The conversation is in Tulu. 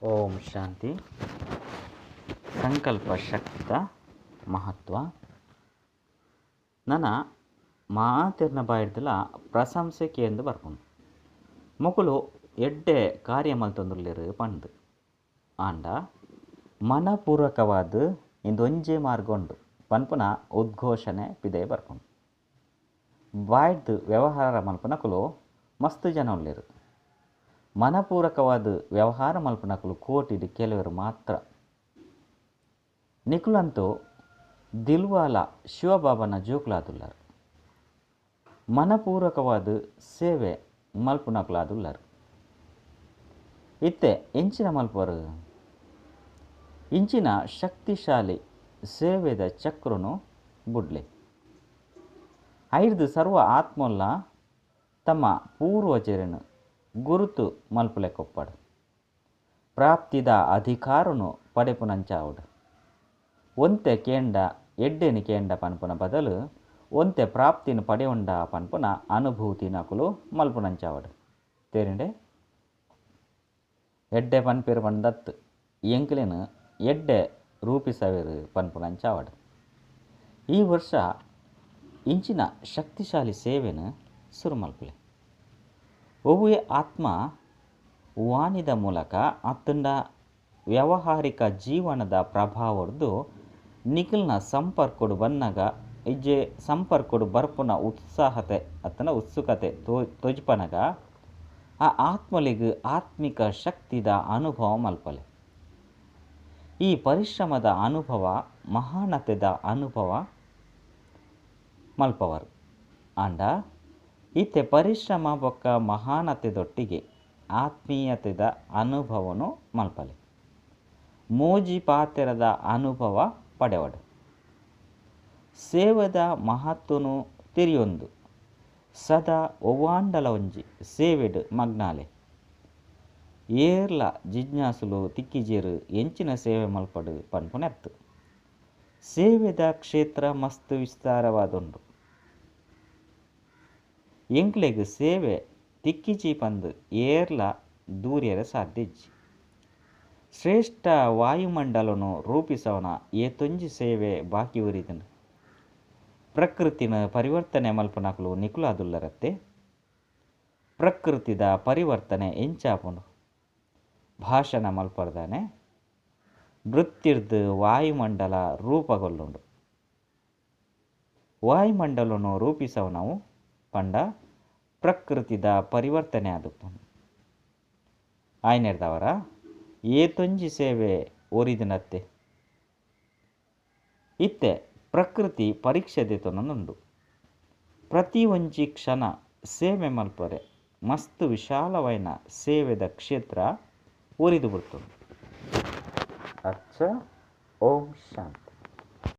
ಓಂ ಶಾಂತಿ. ಸಂಕಲ್ಪ ಶಕ್ತಿದ ಮಹತ್ವ. ನನ ಮಾತೆರ್ನ ಬಾಯಿಡ್ದಲ ಪ್ರಶಂಸೆ ಕೇಂದು ಬರ್ಪುಂಡು. ಮೊಕುಲು ಎಡ್ಡೆ ಕಾರ್ಯ ಮಲ್ತೊಂದುಲ್ಲೆರ್ ಪಂದ್. ಆಂಡ ಮನಪೂರ್ವಕವಾದ್ ಇಂದೊಂಜೇ ಮಾರ್ಗ ಉಂಡು ಪನ್ಪುನ ಉದ್ಘೋಷಣೆ ಪಿದಯಿ ಬರ್ಪುಂಡು. ಬಾಯಿಡ್ದ್ ವ್ಯವಹಾರ ಮಲ್ಪುನಕುಲು ಮಸ್ತ್ ಜನ ಉಲ್ಲೆರ್. ಮನಪೂರ್ವಕವಾದ್ ವ್ಯವಹಾರ ಮಲ್ಪುನಕುಲು ಕೋಟಿಡ್ ಕೆಲವರು ಮಾತ್ರ. ನಿಕುಲಂತೂ ದಿಲ್ವಾಲ ಶಿವಬಾಬನ ಜೋಕುಲಾದುಲ್ಲರ್. ಮನಪೂರ್ವಕವಾದ್ ಸೇವೆ ಮಲ್ಪುನಕುಲಾದುಲ್ಲರ್. ಇತ್ತೆ ಎಂಚಿನ ಮಲ್ಪರು? ಇಂಚಿನ ಶಕ್ತಿಶಾಲಿ ಸೇವೆದ ಚಕ್ರನು ಬುಡ್ಲೆ. ಐರ್ದ್ ಸರ್ವ ಆತ್ಮೊಲ್ಲ ತಮ್ಮ ಪೂರ್ವಜರೆನು ಗುರುತು ಮಲ್ಪುಲೆಕೊಪ್ಪಡು. ಪ್ರಾಪ್ತಿದ ಅಧಿಕಾರನು ಪಡೆಪುನಂಚಾವಡು. ಒಂತೆ ಕೇಂಡ ಎಡ್ಡೆನು ಕೇಂಡ ಪನ್ಪುನ ಬದಲು ಒಂತೆ ಪ್ರಾಪ್ತಿನ ಪಡೆಯುಂಡ ಪನ್ಪುನ ಅನುಭೂತಿನಕುಲು ಮಲ್ಪುನಂಚಾವಡು. ತೇರಿಂಡೆ ಎಡ್ಡೆ ಪನ್ಪೇರು ಪಂದತ್ತು ಎಂಕ್ಲೆನು ಎಡ್ಡೆ ರೂಪಿಸವೇರು ಪನ್ಪುನಂಚಾವಡು. ಈ ವರ್ಷ ಇಂಚಿನ ಶಕ್ತಿಶಾಲಿ ಸೇವೆನು ಸುರು ಮಲ್ಪುಲೆ. ಒವ್ವೇ ಆತ್ಮ ವಾಣಿದ ಮೂಲಕ ಅತ್ತಂಡ ವ್ಯಾವಹಾರಿಕ ಜೀವನದ ಪ್ರಭಾವರ್ದು ನಿಖಲ್ನ ಸಂಪರ್ಕಡು ಬನ್ನಗ ಇಜ್ಜೆ ಸಂಪರ್ಕಡು ಬರ್ಪುನ ಉತ್ಸಾಹತೆ ಅತ್ತಂಡ ಉತ್ಸುಕತೆ ತೊಜ್ಪನಗ ಆ ಆತ್ಮಲಿಗೆ ಆತ್ಮಿಕ ಶಕ್ತಿದ ಅನುಭವ ಮಲ್ಪಲೆ. ಈ ಪರಿಶ್ರಮದ ಅನುಭವ ಮಹಾನತೆದ ಅನುಭವ ಮಲ್ಪವರು. ಆಂಡ ಇತ್ತೆ ಪರಿಶ್ರಮ ಬೊಕ್ಕ ಮಹಾನತೆದೊಟ್ಟಿಗೆ ಆತ್ಮೀಯತೆದ ಅನುಭವನು ಮಲ್ಪಲೆ. ಮೋಜಿ ಪಾತೆರದ ಅನುಭವ ಪಡೆವಡು. ಸೇವೆದ ಮಹತ್ವನು ತೆರಿಯೊಂದು ಸದಾ ಒವ್ವಾಂಡಲ ಒಂಜಿ ಸೇವೆಡ್ ಮಗ್ನಾಲೆ. ಏರ್ಲ ಜಿಜ್ಞಾಸುಲು ತಿಕ್ಕಿಜೇರು ಎಂಚಿನ ಸೇವೆ ಮಲ್ಪಡು ಪನ್ಪುನೆತ್ತು. ಸೇವೆದ ಕ್ಷೇತ್ರ ಮಸ್ತ್ ವಿಸ್ತಾರವಾದುಂಡು. ಎಂಕ್ಲೆಗ್ ಸೇವೆ ತಿಕ್ಕಿಜಿ ಪಂದು ಏರ್ಲ ದೂರ್ಯರೆ ಸಾಧ್ಯ ಇಜ್ಜಿ. ಶ್ರೇಷ್ಠ ವಾಯುಮಂಡಲನು ರೂಪಿಸವನ ಏತೊಂಜಿ ಸೇವೆ ಬಾಕಿ ಉರಿದನು. ಪ್ರಕೃತಿನ ಪರಿವರ್ತನೆ ಮಲ್ಪುನಕುಲು ನಿಕುಲಾದುಲ್ಲರತ್ತೆ. ಪ್ರಕೃತಿದ ಪರಿವರ್ತನೆ ಎಂಚಾಪುಂಡು? ಭಾಷಣ ಮಲ್ಪರ್ದಾನೆ ವೃತ್ತಿರ್ದು ವಾಯುಮಂಡಲ ರೂಪಗೊಳ್ಳುಂಡು. ವಾಯುಮಂಡಲನು ರೂಪಿಸವನವು ಪಂಡ ಪ್ರಕೃತಿದ ಪರಿವರ್ತನೆ ಆದುಪ್ಪುಂಡು. ಆಯ್ನೆರ್ದವರ ಏತೊಂಜಿ ಸೇವೆ ಒರಿದಿನತ್ತೆ. ಇತ್ತೆ ಪ್ರಕೃತಿ ಪರೀಕ್ಷೆ ದೆತೊನೊಂದುಂಡು. ಪ್ರತಿ ಒಂಜಿ ಕ್ಷಣ ಸೇವೆ ಮಲ್ಪರೆ ಮಸ್ತ್ ವಿಶಾಲವಾಯಿನ ಸೇವೆದ ಕ್ಷೇತ್ರ ಒರಿದು ಬಿಡ್ತುಂಡು. ಅಚ್ಚ, ಓಂ ಶಾಂತಿ.